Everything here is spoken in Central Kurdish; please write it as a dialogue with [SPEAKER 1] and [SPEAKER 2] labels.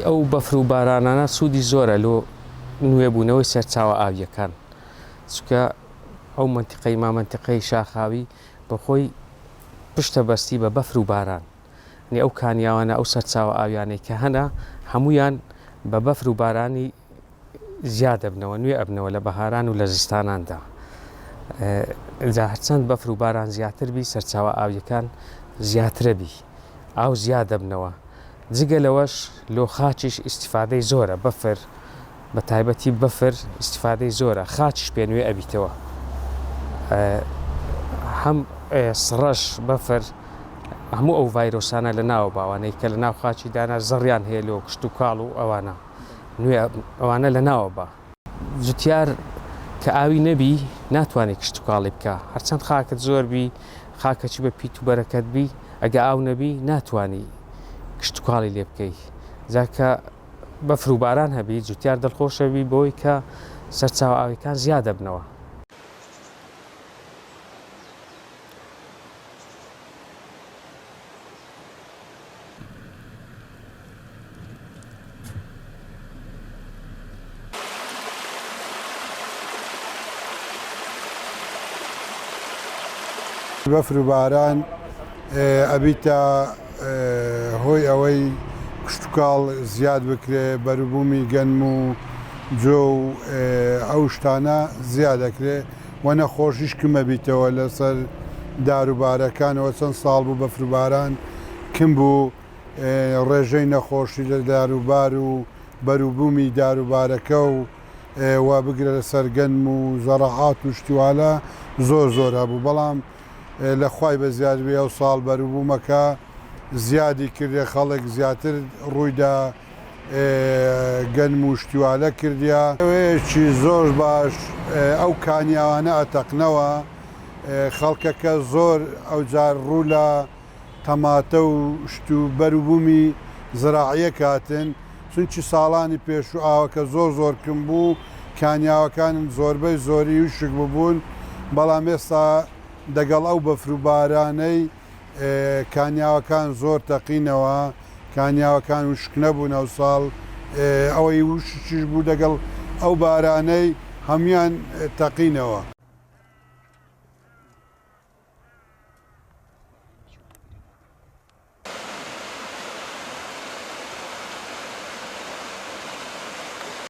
[SPEAKER 1] ئەو بەفر و بارانانە سوودی زۆرە لۆ نوێبوونەوەی سەرچاوە ئاوییەکان، چونکە ئەو مەنتیقەی ما مەنتیقەی شاخاوی بەخۆی پشتە بەستی بە بەفر و باران، یانی ئەو کانیاوانە ئەو سەرچاوە ئاویانەی کە هەنە هەموویان بە بەفر و بارانی زیاد ئەبنەوە نوێ ئەبنەوە لە بەهاران و لە زستاناندا. جا هەرچەند بەفر و باران زیاتر بی سەرچاوە ئاویەکان زیاترە بی ئاو زیاد ئەبنەوە. جگە لەوەش لۆ خاچیش ئیستیفادەی زۆرە بەفر بە تایبەتی بەفر ئیستیفادەی زۆرە خاچیش پێ نوێ ئەبیتەوە هەم سڕەش بەفر هەموو ئەو ڤایرۆسانە لە ناوە باوانەی کە لە ناو خاچی دانا زڕیان هەیە لۆ کشت و کاڵ و ئەوانە نوێ ئەوانە لە ناوە با. جوتیار کە ئاوی نەبی ناتوانێت کشتوکاڵی بکا هەرچەند خاکت زۆر بی خاکەکی بە پیت و بەرەکەت بی ئەگە ئاو نەبی ناتوانی کشتوکاڵی لێ بکەی جا کە بەفر و باران هەبی جوتیار دڵخۆشە بی بەوەی کە سەرچاوە ئاویەکان زیاد ئەبنەوە.
[SPEAKER 2] بەفر و باران ئەبیتە هۆی ئەوەی کشتوکاڵ زیاد بکرێ، بەروبوومی گەنم و جۆ و ئەو شتانە زیاد ئەکرێ و نەخۆشیش کم ئەبیتەوە لەسەر داروبارەکانەوە چەند ساڵ بوو بەفر و باران کم بوو ڕێژەی نەخۆشی لە داروبار و بەروبوومی داروبارەکە و و بگرە لەسەر گەنم و زەڕەعات و شتیوالە زۆر زۆر هەبوو بەڵام لە خوای بەزیاد بێ ئەو ساڵ بەروبوومەکە زیادی کردێ خەڵک زیاتر ڕوویدا گەنم و شتیوالە کردیە. شێوەیەکی زۆر باش ئەو کانیاوانە ئەتەقنەوە خەڵکەکە زۆر ئەوجار ڕوو لە تەماتە و شت و بەروبوومی زراعیە کاتن چونکی ساڵانی پێشوو ئاوەکە زۆر زۆر کم بوو کانیاوەکان زۆربەی زۆری وشک ببوون بەڵام ئێستا دەگەڵ ئەو بەفر و بارانەی کانیاوەکان زۆر تەقینەوە کانیاوەکان وشک نەبوون ئەوساڵ ئەوەی وشکیش بوو دەگەڵ ئەو بارانەی هەموویان تەقینەوە.